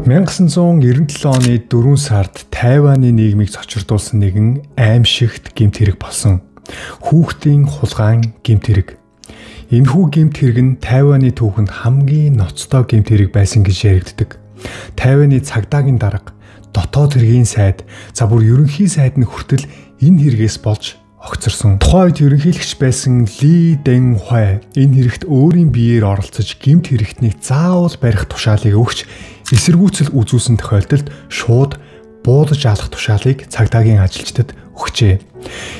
1997 оны 4 сард Тайваны нийгмийг цочирдуулсан нэгэн аимшигт гэмт хэрэг болсон. Хүүхдийн хулгайн гэмт хэрэг. Энэхүү гэмт хэрэг нь Тайваны түүхэнд хамгийн ноцтой гэмт хэрэг байсан гэж яригддаг. Тайваны цагдаагийн дарга, дотоод хэргийн сайд, за бүр ерөнхий сайд нь хүртэл энэ хэрэгээс болж огцорсон. Тухайн үед ерөнхийлөгч байсан Ли Дэн Хуай энэ хэрэгт өөрийн биеэр оролцож гэмт хэрэгтнийг заавал барих тушаалыг өгч эсэргүүцэл үзүүлсэн тохиолдолд шууд буудаж алах тушаалыг цагдаагийн ажилчдад өгчээ.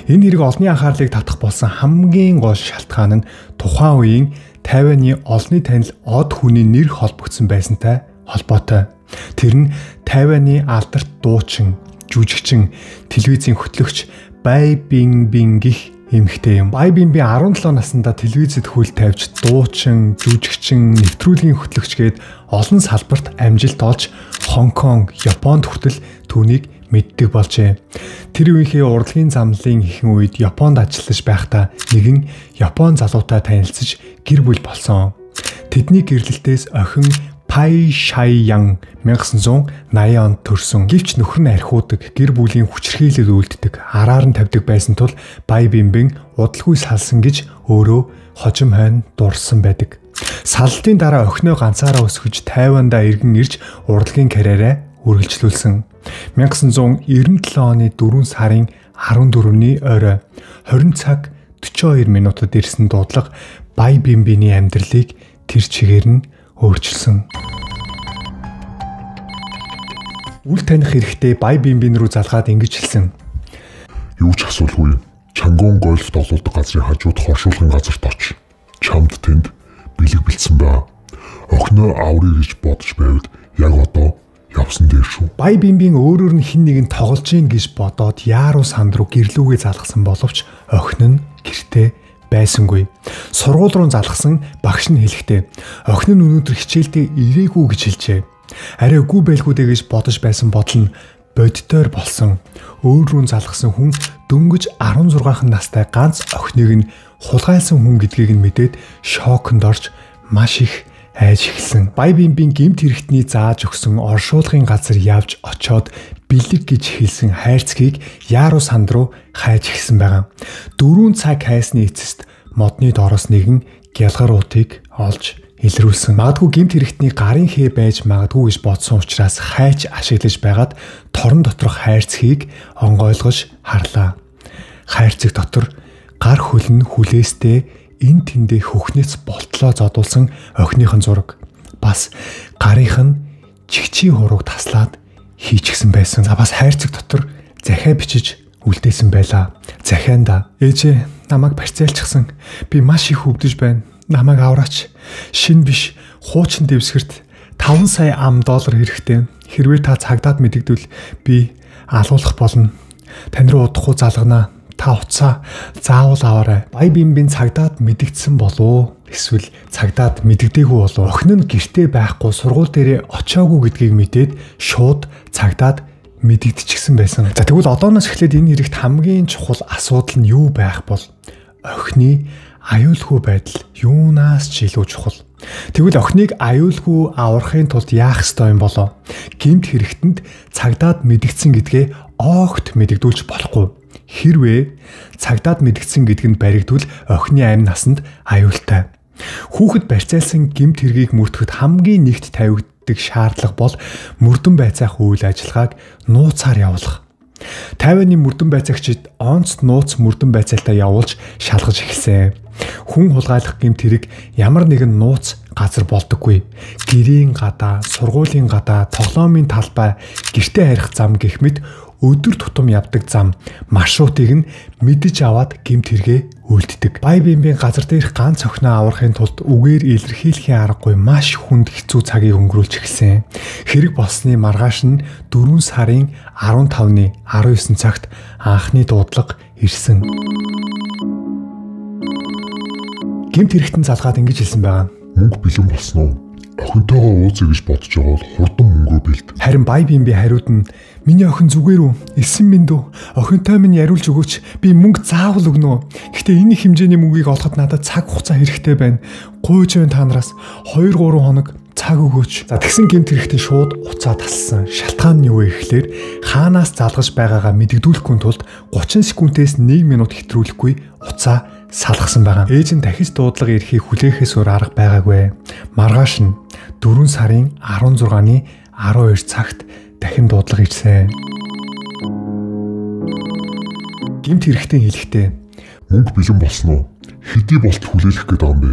Энэ хэрэг олонний анхаарлыг татах болсон хамгийн гол шалтгаан нь тухайн үеийн Тайваны олонний танил од хүний нэр холбогдсон байсантай холбоотой. Тэр нь Тайваны алдарт дуучин, жүжигчин, телевизийн хөтлөгч Бай Бинбин гэх эмэгтэй юм. Бай Бинбин 17 наснда телевизэд хөл тавьж дуучин, жүжигчин, нэвтрүүлгийн хөтлөгч гээд олон салбарт амжилт олж Хонконг, Японд хүртэл түүнийг мэддэг болжээ. Тэр үеийнхээ урлагийн замлын ихэнх үед Японд ажиллаж байхдаа нэгэн Япон залуутай танилцаж гэр бүл болсон. Тэдний гэрлэлтээс охин Пай Шай Ян 1980 онд төрсөн. Гэвч нөхөр нь архиудаг, гэр бүлийн хүчирхийлэл үйлддэг, араар нь тавьдаг байсан тул Бай Бинбин удалгүй салсан гэж өөрөө хожим хойно дурсан байдаг. Саллтын дараа охиноо ганцаараа өсгөж Тайвандаа эргэн ирж урлагийн карьераа үргэлжлүүлсэн. 1997 оны 4 сарын 14-ний орой 20 цаг 42 минутад ирсэн дуудлага Бай Бинбиний амьдралыг тэр чигээр нь өөрчилсөн. Үл таних эрэхтэй Бай Бинбин рүү залгаад ингэж хэлсэн. Юу ч асуулгүй. Чангон гольф тоглолдог газрын хажууд хоршуулгын газарт оч. Чамд тэнд бэлэг бэлдсэн ба. Охиноо аврыг гэж бодож байвал яг одоо явсан дээр шүү. Бай Бинбин өөрөөр нь хэн нэгэн тоглож гин гэж бодоод яаруу санд руу гэрлүүгээ залгасан боловч охин нь гэртээ байсангүй. Сургууль руу залгасан багш нь хэлэхдээ охин нь өнөөдөр хичээлдээ ирээгүй гэж хэлжээ. Арай үгүй байлгүй дээ гэж бодож байсан бодол нь боддоор болсон. Өөр рүү залгасан хүн дөнгөж 16 настай ганц охиныг нь хулгайлсан хүн гэдгийг нь мэдээд шоконд орж маш их айж эхэлсэн. Бай Бинбин гэмт хэрэгтний зааж өгсөн оршуулгын газар явж очоод бэлэг гэж хэлсэн хайрцгийг яаруу санд руу хайж эхэлсэн байгаа. 4 цаг хайсны эцэст модны доороос нэгэн гялгар уутыг олж илрүүлсэн. Магадгүй гэмт хэрэгтний гарын хээ байж магадгүй гэж бодсон учраас хайж ашиглаж байгаад торон доторх хайрцгийг онгойлгож харлаа. Хайрцаг дотор гар хөл нь хүлээстэй эн тэндээ хөхнөөс болтлоо зодуулсан охиных нь зураг бас гарынх нь чигчийн хурууг таслаад хийчихсэн байсан. За бас хайрцаг дотор захиа бичиж үлдээсэн байлаа. Захианда ээжээ намайг барьцаалчихсан. Би маш их өвдөж байна. Намайг авраач. Шин биш хуучин дэвсгэрт 5 сая ам доллар хэрэгтэй. Хэрвээ та цагдаад мэдэгдвэл би алуулах болно. Тань руу удахгүй залганаа. Та утсаа заавал аваарай. Бай Бинбин цагдаад мэдэгдсэн болов эсвэл цагдаад мэдэгдээгүй болов. Охин нь гэртээ байхгүй сургууль дээрээ очиагүй гэдгийг мэдээд шууд цагдаад мэдэгдчихсэн байсан. За тэгвэл одооноос эхлээд энэ хэрэгт хамгийн чухал асуудал нь юу байх бол охины аюулгүй байдал юунаас ч илүү чухал. Тэгвэл охиныг аюулгүй аврахын тулд яах ёстой юм болов? Гэмт хэрэгтэнд цагдаад мэдэгдсэн гэдгээ огт мэдэгдүүлж болохгүй. Хэрвээ цагдаад мэдэгдсэн гэдг нь баригдвал охины амь насанд аюултай. Хүүхэд барьцаалсан гэмт хэргийг мөрдөхөд хамгийн нэгт тавигддаг шаардлага бол мөрдөн байцаах үйл ажиллагааг нууцаар явуулах. Тайваны мөрдөн байцаагчид онц нууц мөрдөн байцаалтаа явуулж шалгаж эхэлсэн. Хүн хулгайлах гэмт хэрэг ямар нэгэн нууц газар болдоггүй. Гэрийн гадаа, сургуулийн гадаа, тоглоомын талбай, гэртээ харих зам гэх мэт өдөр тутам явдаг зам маршрутыг нь мэдэж аваад гэмт хэрэгээ үлддэг. Бай Бинбин газар дээрх ганц охиноо аврахын тулд үгээр илэрхийлэхийн аргагүй маш хүнд хэцүү цагийг өнгөрүүлж эхэлсэн. Хэрэг болсны маргааш нь 4 сарын 15-ны 19 цагт анхны дуудлага ирсэн. Гэмт хэрэгтэн залгаад ингэж хэлсэн байгаа. Мөнгө бэлэн болсон уу? Охинтойгоо уулзъя гэж бодож байгаа бол хурдан мөнгөө бэлд. Харин Бай Бинби хариуд нь миний охин зүгээр үү? Элсэн минь дүү. Охинтой минь яриулж өгөөч. Би мөнгө заавал өгнө. Гэхдээ энэ их хэмжээний мөнгийг олоход надад цаг хугацаа хэрэгтэй байна. Гуйж байна та нараас 2-3 хоног Цаг өгөөч. За тэгсэн гэмт хэрэгтэн шууд уцаа тасалсан. Шалтгаан нь юу вэ гэхлээр хаанаас залгаж байгаагаа мэдэгдүүлэхгүй тулд 30 секундээс 1 минут хэтрүүлэхгүй уцаа салгасан байгаа. Ээж нь дахиж дуудлага ирэхийг хүлээхээс өөр арга байгаагүй. Маргааш нь 4 сарын 16-ны 12 цагт дахин дуудлага ирсэн. Гэмт хэрэгтэн хэлэхдээ мөнгө бэлэн болсон уу? Хэдий болт хүлээлгэх гээд байгаа юм бэ?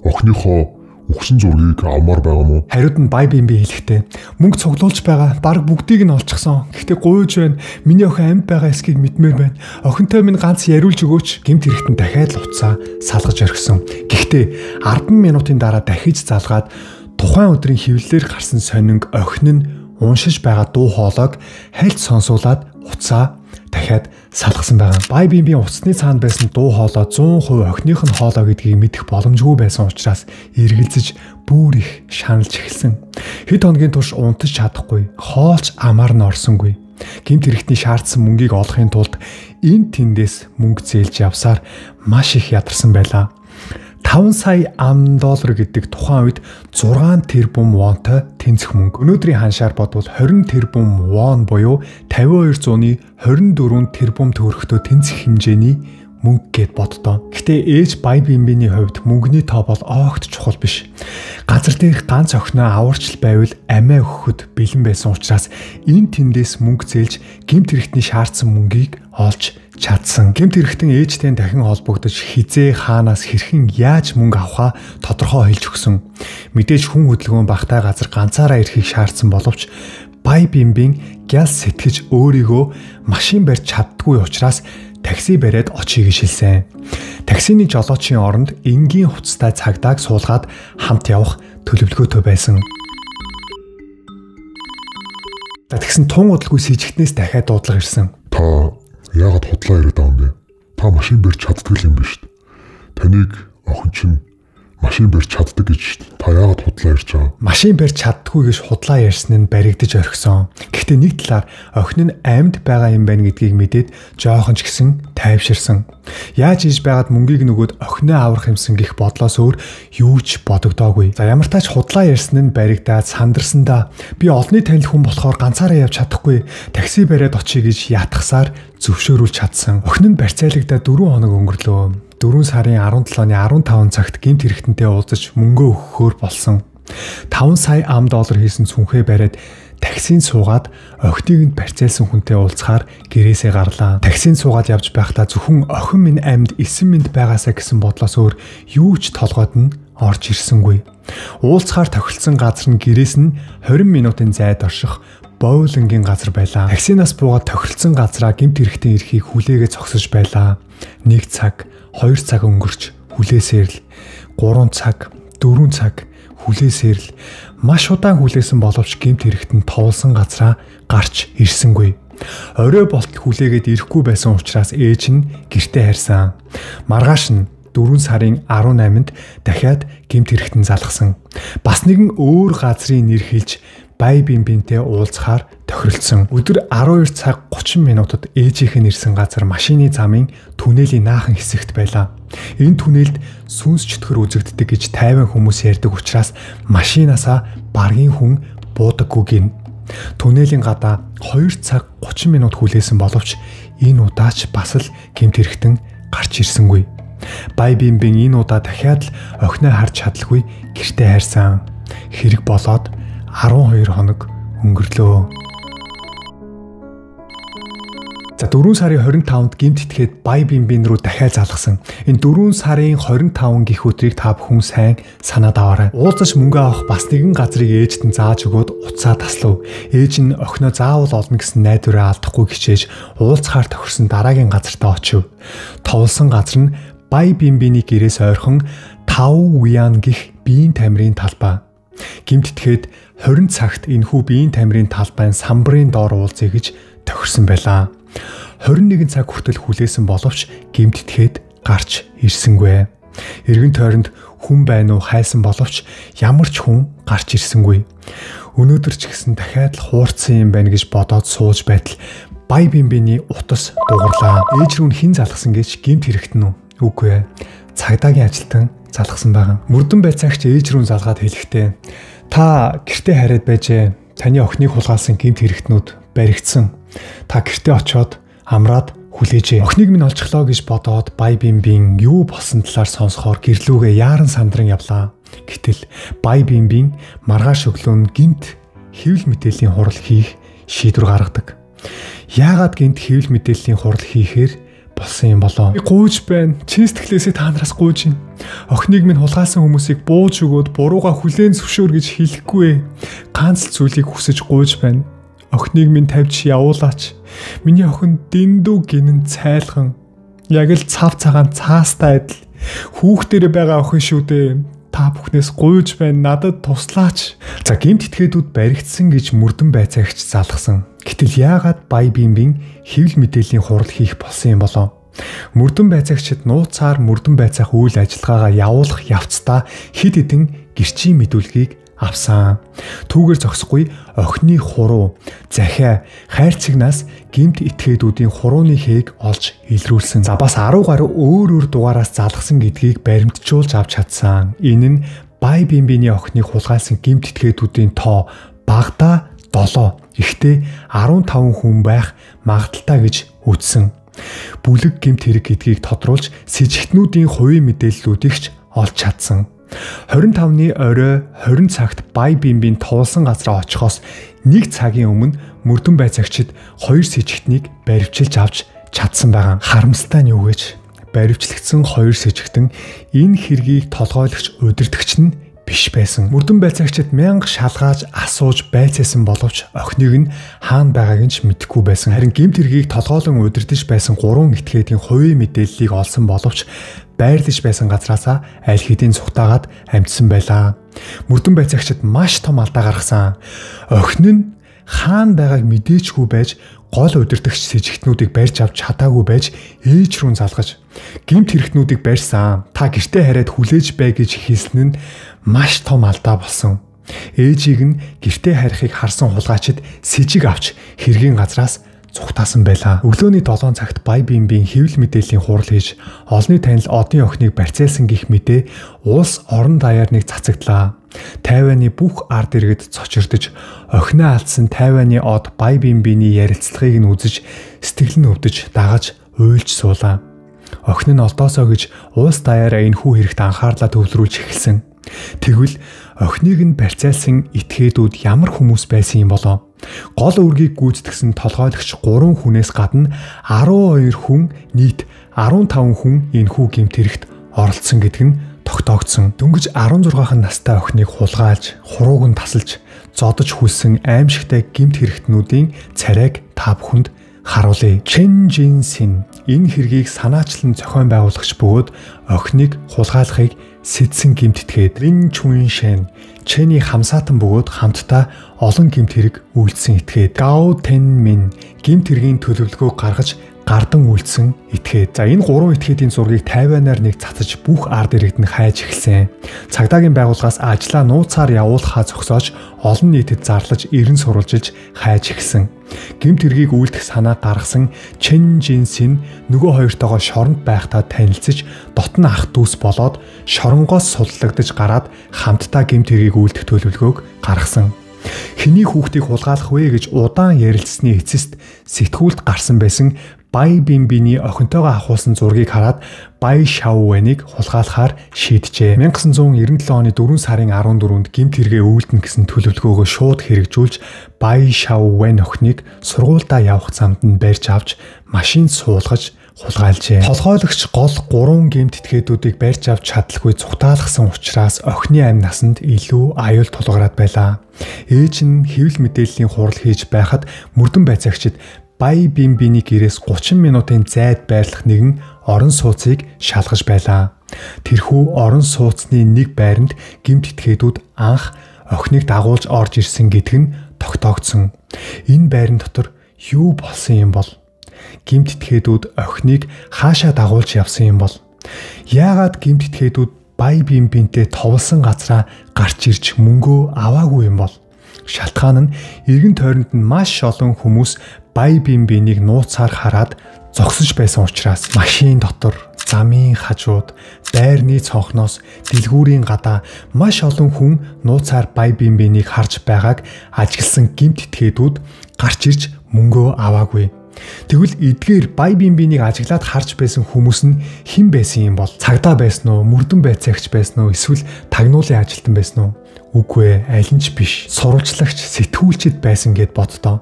Охиныхоо үхсэн зургийг авмаар байгаа мó? Хариуд нь Бай Бимби хэлэхдээ мөнгө цуглуулж байгаа. Бараг бүгдийг нь олчихсон. Гэхдээ гуйж байна. Миний охин амьд байгаа эсхийг мэдмээр байна. Охинтой минь ганц яриулж өгөөч. Гэмт хэрэгтэн дахиад л уцаа салгаж орхисон. Гэхдээ 10 минутын дараа дахиж залгаад тухайн өдрийн хэвлэлээр гарсан сонинг охин нь уншиж байгаа дуу хоолойг хальт сонсуулаад уцаа дахиад салгасан байгаа. Бай Бимбийн утасны цаана байсан дуу хоолой 100% охиных нь хоолой гэдгийг мэдэх боломжгүй байсан учраас эргэлзэж бүр их шаналж эхэлсэн. Хэд хоногийн турш унтаж чадахгүй, хоолч амар нь орсонгүй. Гэмт хэрэгтний шаардсан мөнгийг олохын тулд энэ тэндээс мөнгө зээлж явсаар маш их ядарсан байлаа. 5 сая ам доллар гэдэг тухайн үед 6 тэрбум вонтой тэнцэх мөнгө. Өнөөдрийн ханшаар бодвол 20 тэрбум вон буюу 5224 тэрбум төгрөгтөө тэнцэх хэмжээний мөнгө гэд боддоо. Гэтэ ээж Бай Бимбиний хувьд мөнгөний тоо бол огт чухал биш. Газар дээрх ганц охиноо аварчл байвал амиа өгөхөд бэлэн байсан учраас энэ тэндээс мөнгө зээлж гэмт хэрэгтний шаардсан мөнгийг олж чадсан. Гэмт хэрэгтэн ээжтэй дахин холбогдож хизээ хаанаас хэрхэн яаж мөнгө авахаа тодорхой хэлж өгсөн. Мэдээж хүн хөдөлгөөн багтай газар ганцаараа ирэхийг шаардсан боловч Бай Бимбин гял сэтгэж өөрийгөө машин барьж чаддгүй учраас такси бариад очие гэж хэлсэн. Таксины жолоочийн оронд энгийн хувцастай цагдааг суулгаад хамт явах төлөвлөгөөтэй байсан. За тэгсэн тун удалгүй сэжигтнээс дахиад дуудлага ирсэн. Та яагаад худлаа яриад байгаа юм бэ? Та машин барьж чаддаг юм биш үү? Таныг охин чинь машин барьж чаддаг гэж шүү дээ. Та яагаад худлаа ярьж байгаа? Машин барьж чаддаггүй гэж худлаа ярьсан нь баригдаж орхисон. Гэхдээ нэг талаар охин нь амьд байгаа юм байна гэдгийг мэдээд жоохон ч гэсэн тайвширсан. Яаж хийж байгаад мөнгийг нөгөөд охиноо аврах юмсан гих бодлоос өөр юу ч бодогдоогүй. За ямар тач худлаа ярьсан нь баригдаад сандарсандаа би олонний танил хүн болохоор ганцаараа явж чадахгүй такси бариад очие гэж ятгасаар зөвшөөрүүлж чадсан. Охин нь барьцаалагдаад 4 хоног өнгөрлөө. 4 сарын 17-ны 15 цагт гэмт хэрэгтэнтэй уулзаж мөнгөө өгөхөөр болсон. 5 сая ам доллар хийсэн цүнхээ бариад таксинд суугаад охиныг нь барьцаалсан хүнтэй уулзахаар гэрээсээ гарлаа. Таксинд суугаад явж байхдаа зөвхөн охин минь амьд эсэн минь байгаасаа гэсэн бодлоос өөр юу ч толгойд нь орж ирсэнгүй. Уулзахаар тохиролцсон газар нь гэрээс нь 20 минутын зайд орших боулингийн газар байлаа. Таксинаас буугаад тохиролцсон газраа гэмт хэрэгтэн ирэхийг хүлээгээ зогсож байлаа. 1 цаг, 2 цаг өнгөрч хүлээсээр л 3 цаг, 4 цаг хүлээсээр л маш удаан хүлээсэн боловч гэмт хэрэгтэн товлсон газраа гарч ирсэнгүй. Орой болтол хүлээгээд ирэхгүй байсан учраас ээж нь гэртээ харьсан. Маргааш нь 4 сарын 18-нд дахиад гэмт хэрэгтэн залгасан. Бас нэгэн өөр газрын нэр хэлж Бай Бимбинтэй уулзахаар тохиролцсон. Өдөр 12 цаг 30 минутад ээжийнх нь ирсэн газар машины замын түнэлийн наахан хэсэгт байлаа. Энэ түнэлд сүнс чөтгөр үзэгддэг гэж тайван хүмүүс ярьдаг учраас машинаасаа баргийн хүн буудаггүй гин. Түнэлийн гадаа 2 цаг 30 минут хүлээсэн боловч энэ удаач бас л гэмт хэрэгтэн гарч ирсэнгүй. Бай Бимбин энэ удаа дахиад л охиноо харж чадалгүй гэртээ хайрсан. Хэрэг болоод 12 хоног өнгөрлөө. За 4 сарын 25-нд гэмт итгээд Бай Бимбин рүү дахиад залгасан. Энэ 4 сарын 25 гих өдрийг та бүхэн сайн санаад аваарай. Уулзаж мөнгө авах бас нэгэн газрыг ээжд нь зааж өгөөд уцаа таслав. Ээж нь охиноо заавал олно гэсэн найдвараа алдахгүй хичээж уулзахаар тохирсон дараагийн газартаа очив. Товлсон газар нь Бай Бимбиний гэрээс ойрхон 5 Вян гих биеийн тамирын талбай. Гэмт итгээд 20 цагт энэхүү биеийн тамирын талбайн самбарын доор уулзъя гэж тохирсон байлаа. 21 цаг хүртэл хүлээсэн боловч гэмт итгээд гарч ирсэнгүй. Эргэн тойронд хүн байна уу хайсан боловч ямар ч хүн гарч ирсэнгүй. Өнөөдөр ч гэсэн дахиад л хуурцсан юм байна гэж бодоод сууж байтал Бай Бимбиний утас дуугарлаа. Ээж рүү нь хэн залгасан гэж гэмт хэрэгтэн үү? Үгүй ээ. Цагдаагийн ажилтан залгасан байгаа. Мөрдөн байцаагч ээж рүү залгаад хэлэхдээ та гэртээ хараад байжээ. Таны охиныг хулгайлсан гэмт хэрэгтнүүд баригдсан. Та гэртээ очиод амраад хүлээжээ. Охиныг минь олчихлоо гэж бодоод Бай Бимбин юу болсон талаар сонсохоор гэрлүүгээ яаран сандран явлаа. Гэтэл Бай Бимбин маргааш өглөө нь гэмт хэвлэл мэдээллийн хурал хийх шийдвэр гаргадаг. Яагаад гэмт хэвлэл мэдээллийн хурал хийхээр болсон юм болоо? Би гуйж байна. Чин сэтгэлээсээ та нараас гуйж байна. Охиныг минь хулгайлсан хүмүүсийг бууж өгөөд бурууга хүлээн зөвшөөр гэж хэлэхгүй. Ганц л зүйлийг хүсэж гуйж байна. Охиныг минь тавьж явуулаач. Миний охин дэндүү гинэн цайлган. Яг л цав цагаан цаастай адил. Хүүхдэрээ байгаа охин шүү дээ. Та бүхнээс гуйж байна. Надад туслаач. За гэмт этгээдүүд баригдсан гэж мөрдөн байцаагч залгасан. Гэтэл яагаад Бай Бимбин хэвлэл мэдээллийн хурал хийх болсон юм болоо? Мөрдөн байцаагчид нууцаар мөрдөн байцаах үйл ажиллагаагаа явуулах явцдаа хэд хэдэн гэрчийн мэдүүлгийг авсан. Түүгээр зогсохгүй охины хуруу, захиа, хайрцагнаас гэмт этгээдүүдийн хурууны хээг олж илрүүлсэн. За бас 10 гаруй өөр өөр дугаараас залгасан гэдгийг баримтжуулж авч чадсан. Энэ нь Бай Бимбиний охиныг хулгайлсан гэмт этгээдүүдийн тоо багадаа 7, ихтэй 15 хүн байх магадaltaй гэж үзсэн. Бүлэг гэмт хэрэг гэдгийг тодруулж сэжигтнүүдийн хувийн мэдээллүүдийг ч олж чадсан. 25-ны орой 20 цагт Бай Бимбин туулсан газраа очихоос 1 цагийн өмнө мөрдөн байцаагчид 2 сэжигтнийг баривчилж авч чадсан байгаа. Харамсалтай нь юу гэж баривчлагдсан 2 сэжигтэн энэ хэргийг толгойлогч удирдагч нь биш байсан. Мөрдөн байцаагчид мянга шалгааж асууж байцаасан боловч охиныг нь хаана байгааг нь ч мэдэхгүй байсан. Харин гэмт хэргийг толгойлон удирдах байсан 3 этгээдийн хувийн мэдээллийг олсон боловч байрлаж байсан газраасаа аль хэдийн цухтаагаад амжсан байлаа. Мөрдөн байцаагчид маш том алдаа гаргасан. Охин нь хаана байгааг мэдээчгүй байж гол удирдагч сэжигтнүүдийг барьж авч чадаагүй байж ээж рүү залгаж гэмт хэрэгтнүүдийг барьсан. Та гэртээ хараад хүлээж бай гэж хэлсэн нь маш том алдаа болсон. Ээжийг нь гэртээ харихыг харсан хулгайчид сэжиг авч хэргийн газраас цухтаасан байлаа. Өглөөний 7 цагт Бай Бимбин хэвлэл мэдээллийн хурал хийж олонний танил одын охиныг барьцаалсан гих мэдээ улс орон даяар нэг цацагдлаа. Тайваны бүх ард иргэд цочирдож охиноо алдсан Тайваны од Бай Бимбиний ярилцлагыг нь үзэж сэтгэл нь өвдөж дагаж уйлж суулаа. Охин нь олдоосоо гэж улс даяараа энэхүү хэрэгт анхаарлаа төвлөрүүлж эхэлсэн. Тэгвэл охиныг нь барьцаалсан этгээдүүд ямар хүмүүс байсан юм болоо? Гол үүргийг гүйцэтгсэн толгойлогч 3 хүнээс гадна 12 хүн нийт 15 хүн энэхүү гэмт хэрэгт оролцсон гэдг нь тогтоогдсон. Дөнгөж 16 настай охиныг хулгайлж, хурууг нь тасалж, зодож хүлсэн аимшигтай гэмт хэрэгтнүүдийн царайг та бүхэнд харуулъя. Чен Жин Син энэ хэргийг санаачлан зохион байгуулагч бөгөөд охиныг хулгайлахыг сэтсэн гэмт этгээд Лин Чүн Шэн Чэний хамсаатан бөгөөд хамтдаа олон гэмт хэрэг үйлдсэн этгээд Гао Тэн Мин гэмт хэргийн төлөвлөгөө гаргаж гардан үйлдсэн этгээд. За энэ 3 этгээдийн зургийг Тайванаар нэг цацаж бүх ард иргэд нь хайж эхэлсэн. Цагдаагийн байгууллагаас ажлаа нууцаар явуулахаа зогсоож олон нийтэд зарлаж эрен сурвалжилж хайж эхэлсэн. Гэмт хэргийг үйлдэх санаа гаргасан Чен Жин Син нөгөө хоёртойгоо шоронд байхдаа танилцж дотн ах дүүс болоод шоронгоос суллагдаж гараад хамтдаа гэмт хэргийг үйлдэх төлөвлөгөөг гаргасан. Хэний хүүхдийг хулгайлах вэ гэж удаан ярилцсны эцэст сэтгүүлд гарсан байсан Бай Бимбиний охинтойгоо авахулсан зургийг хараад Бай Шаувэнийг хулгайлахаар шийджээ. 1997 оны 4 сарын 14-нд гэмт хэрэгээ үйлдэнэ гэсэн төлөвлөгөөгөө шууд хэрэгжүүлж Бай Шаувэн охиныг сургуульдаа явах замд нь барьж авч машинд суулгаж хулгайлжээ. Толгойлогч гол 3 гэмт этгээдүүдийг барьж авч чадалгүй цухтаалгасан учраас охины амь насанд илүү аюул тулгараад байлаа. Ээж нь хэвлэл мэдээллийн хурал хийж байхад мөрдөн байцаагчид Бай Бимбиний гэрээс 30 минутын зайд байрлах нэгэн орон сууцыг шалгаж байлаа. Тэрхүү орон сууцны нэг байранд гэмт этгээдүүд анх охиныг дагуулж орж ирсэн гэдг нь тогтоогдсон. Энэ байран дотор юу болсон юм бол? Гэмт этгээдүүд охиныг хаашаа дагуулж явсан юм бол? Яагаад гэмт этгээдүүд Бай Бимбинтэй товлсон газраа гарч ирж мөнгөө аваагүй юм бол? Шалтгаан нь эргэн тойронд нь маш олон хүмүүс Бай Бимбинийг нууцаар хараад зогсож байсан учраас машин дотор, замын хажууд, байрны цонхноос, дэлгүүрийн гадаа маш олон хүн нууцаар Бай Бинбинийг харж байгааг ажигласан гэмт этгээдүүд гарч ирж мөнгөө аваагүй. Тэгвэл эдгээр Бай Бинбинийг ажиглаад харж байсан хүмүүс нь хэн байсан юм бол? Цагдаа байсан уу, мөрдөн байцаагч байсан уу, эсвэл тагнуулын ажилтан байсан уу? Үгүй ээ, аль нь ч биш. Сурвалжлагч, сэтгүүлчид байсан гэд боддоо.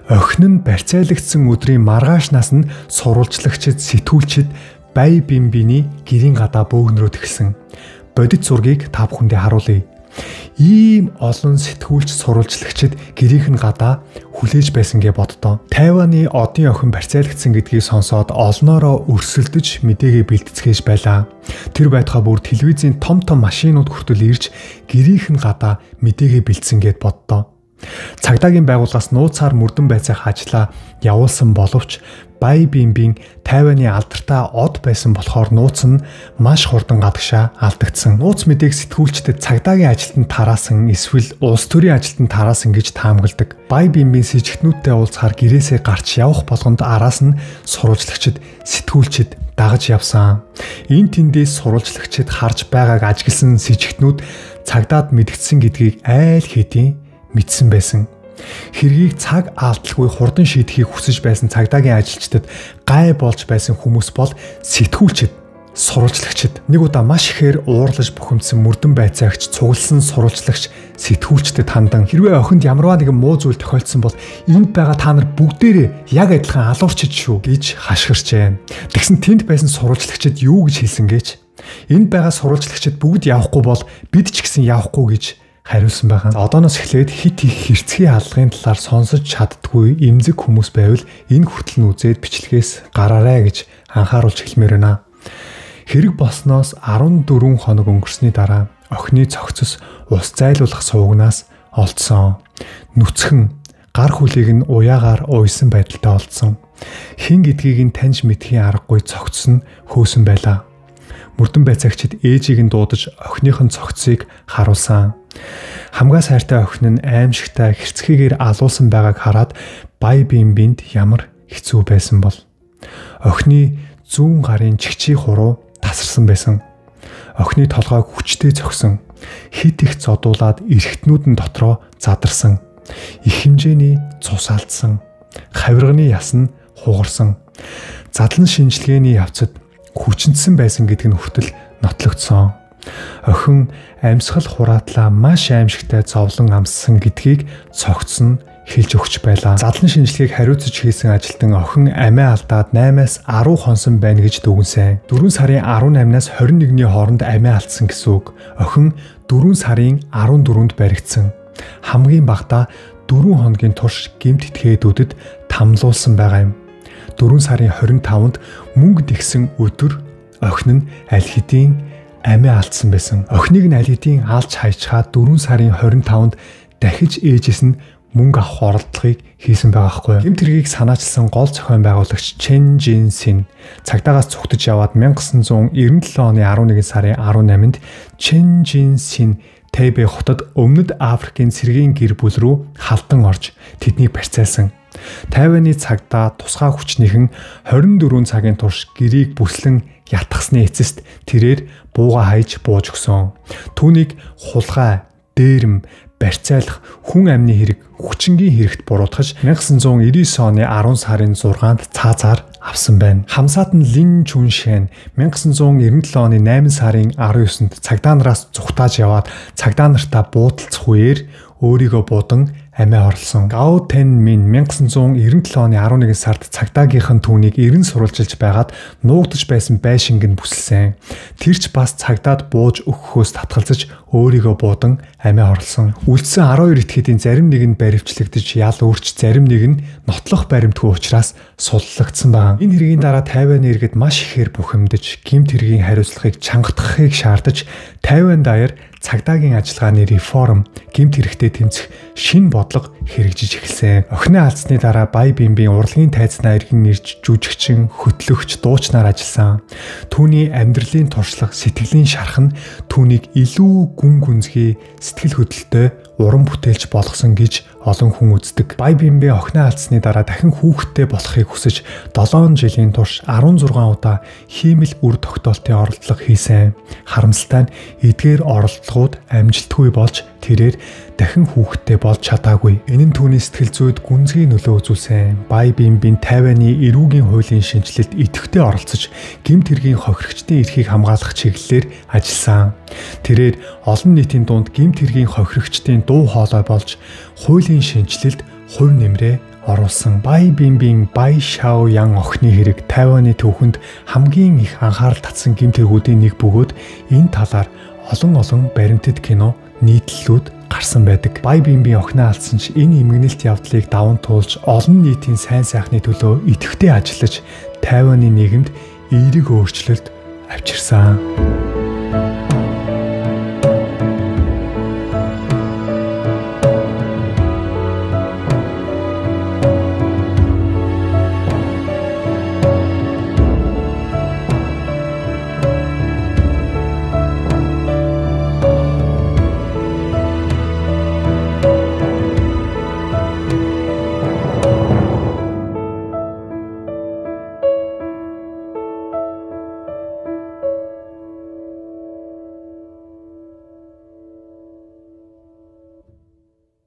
Охин нь барьцаалагдсан өдрийн маргаашнаас нь сурвалжлагчид, сэтгүүлчид Бай Бинбиний гэрийн гадаа бөөгнөрөөд эхэлсэн. Бодит зургийг та бүхэндээ харуулъя. Ийм олон сэтгүүлч, сурвалжлагчид гэрийнх нь гадаа хүлээж байсан гэ боддоо. Тайваны одын охин барьцаалагдсан гэдгийг сонсоод олноороо өрсөлдөж мэдээгээ бэлтцгээж байлаа. Тэр байтугай бүр телевизийн том том машинууд хүртэл ирж гэрийнх нь гадаа мэдээгээ бэлдсэн гэд боддоо. Цагдаагийн байгууллагаас нууцаар мөрдөн байцаах ажлаа явуулсан боловч Бай Бинбин Тайваны алдартай од байсан болохоор нууц нь маш хурдан гадагшаа алдагдсан. Нууц мэдээг сэтгүүлчдэд цагдаагийн ажилтнанд тараасан эсвэл улс төрийн ажилтнанд тараасан гэж таамагладаг. Бай Бинбин сэжигтнүүдтэй уулзахаар гэрээсээ гарч явах болгонд араас нь сурвалжлагчид, сэтгүүлчид дагаж явсан. Энэ тэндээс сурвалжлагчид харж байгааг ажигласан сэжигтнүүд цагдаад мэдгдсэн гэдгийг айл хэдийн мэдсэн байсан. Хэргийг цаг алдалгүй хурдан шийдэхийг хүсэж байсан цагдаагийн ажилчдад гай болж байсан хүмүүс бол сэтгүүлчид, сурвалжлагчид. Нэг удаа маш ихээр уурлаж бухимдсан мөрдөн байцаагч, цугласан сурвалжлагч сэтгүүлчдэд хандан хэрвээ охинд ямарваа нэгэн муу зүйл тохиолдсон бол энд байгаа та нар бүгдээрээ яг адилхан алуурчид шүү гэж хашгирчээ. Тэгсэн тэнд байсан сурвалжлагчид юу гэж хэлсэн гэж? Энд байгаа сурвалжлагчид бүгд явахгүй бол бид ч гэсэн явахгүй гэж хариулсан байгаа. Одооноос эхлээд хит их хэрцгий аллагын талаар сонсож чаддгүй эмзэг хүмүүс байвал энэ хүртэл нь үзээд бичлэгээс гараарай гэж анхааруулж хэлмээр байна. Хэрэг болсноос 14 хоног өнгөрсний дараа охины цогцос ус зайлуулах сувгнаас олдсон. Нүцгэн гар хүлийг нь уяагаар уйсан байдалтай олдсон. Хэн гэдгийг нь таньж мэдхийн аргагүй цогцос нь хөөсөн байлаа. Мөрдөн байцаагчид ээжийг нь дуудаж охиных нь цогцсыг харуулсан. Хамгаас хайртай охин нь аимшигтай хэрцгийгээр алуулсан байгааг хараад Бай Бинбинд ямар хэцүү байсан бол. Охины зүүн гарын чигчий хуруу тасарсан байсан. Охины толгойг хүчтэй зохисон. Хит их зодуулаад эргэтнүүд нь дотроо задарсан. Их хэмжээний цус алдсан. Хавирганы яс нь хугарсан. Задлан шинжилгээний явцад хүчинтсэн байсан гэдэг нь хүртэл нотлогдсон. Охин амьсгал хураатлаа маш аимшигтай зовлон амссан гэдгийг цогц нь хэлж өгч байлаа. Задлан шинжилгээг хариуцаж хийсэн ажилтан охин амиа алдаад 8-аас 10 хонсон байна гэж дүгнсэн. 4 сарын 18-наас 21-ний хооронд амиа алдсан гэсэн үг. Охин 4 сарын 14-нд баригдсан. Хамгийн багадаа 4 хоногийн турш гэмт этгээдүүдэд тамлуулсан байгаа юм. 4 сарын 25-нд мөнгө тэгсэн өдөр охин нь аль хэдийн амиа алдсан байсан. Охиныг нь аль хэдийн алж хайчхаад 4 сарын 25-нд дахиж ээжээс нь мөнгө авах оролдлогыг хийсэн байгаа хгүй. Гэмт хэргийг санаачилсан гол зохион байгуулагч Чен Жин Син цагдаагаас цугтаж яваад 1997 оны 11 сарын 18-нд Чен Жин Син Тэйбэ хотод Өмнөд Африкийн цэргийн гэр бүл рүү халдан орж тэднийг барьцаалсан. Тайваны цагдаа тусгай хүчнийхэн 24 цагийн турш гэрийг бүслэн ятгсны эцэст тэрээр бууга хайж бууж өгсөн. Түүнийг хулгай, дээрэм, барьцаалах, хүн амны хэрэг, хүчингийн хэрэгт буруутгаж 1999 оны 10 сарын 6-нд цаазаар авсан байна. Хамсаат нь Лин Чүншэн 1997 оны 8 сарын 19-нд цагдаа нараас зүхтааж яваад цагдаа нартаа буудалцах үеэр өөрийгөө буудан амиа хорлсон. Гао Тэн Мин 1997 оны 11 сард цагдаагийнхан түүнийг эрен сурвалжилж байгаад нуугдаж байсан байшинг нь бүсэлсэн. Тэр ч бас цагдаад бууж өгөхөөс татгалзаж өөрийгөө буудан амиа хорлсон. Үлдсэн 12 этгээдийн зарим нэг нь баривчлагдаж ял өөрч зарим нэг нь нотлох баримтгүй учраас суллагдсан байгаа. Энэ хэргийн дараа Тайваны иргэд маш ихээр бухимдаж, гэмт хэргийн хариуцлагыг чангатгахыг шаардаж Тайван даяар цагдаагийн ажиллагааны реформ, гэмт хэрэгтэй тэмцэх шинэ бодлого хэрэгжиж эхэлсэн. Охиноо алдсны дараа Бай Бинбин урлагийн тайзнаа эргэн ирж жүжигчин, хөтлөгч, дуучнаар ажилласан. Түүний амьдралын туршлага, сэтгэлийн шарх нь түүнийг илүү гүн гүнзгий, сэтгэл хөдлөлтөй уран бүтээлч болгосон гэж олон хүн үздэг. Бай Бинбин охиноо алдсны дараа дахин хүүхэдтэй болохыг хүсэж 7 жилийн турш 16 удаа хиймэл үр тогтоолтын оролдлого хийсэн. Харамсалтай нь эдгээр оролдлогууд амжилтгүй болж тэрээр дахин хүүхэдтэй болж чадаагүй. Энэ нь түүний сэтгэл зүйд гүнзгий нөлөө үзүүлсэн. Бай Бинбин Тайваны эрүүгийн хуулийн шинэчлэлд идэвхтэй оролцож гэмт хэргийн хохирогчдын эрхийг хамгаалах чиглэлээр ажилласан. Тэрээр олон нийтийн дунд гэмт хэргийн хохирогчдын дуу хоолой болж хуулийн шинэчлэлд хувь нэмрээ оруулсан. Бай Бинбин Бай Шао Ян охины хэрэг Тайваны түүхэнд хамгийн их анхаарал татсан гэмт хэрэгүүдийн нэг бөгөөд энэ талаар олон баримтат кино нийтлэлүүд гарсан байдаг. Бай Бинбин охиноо алдсан ч энэ эмгэнэлт явдлыг даван туулж олон нийтийн сайн сайхны төлөө идэвхтэй ажиллаж Тайваны нийгэмд эерэг өөрчлөлт авчирсан.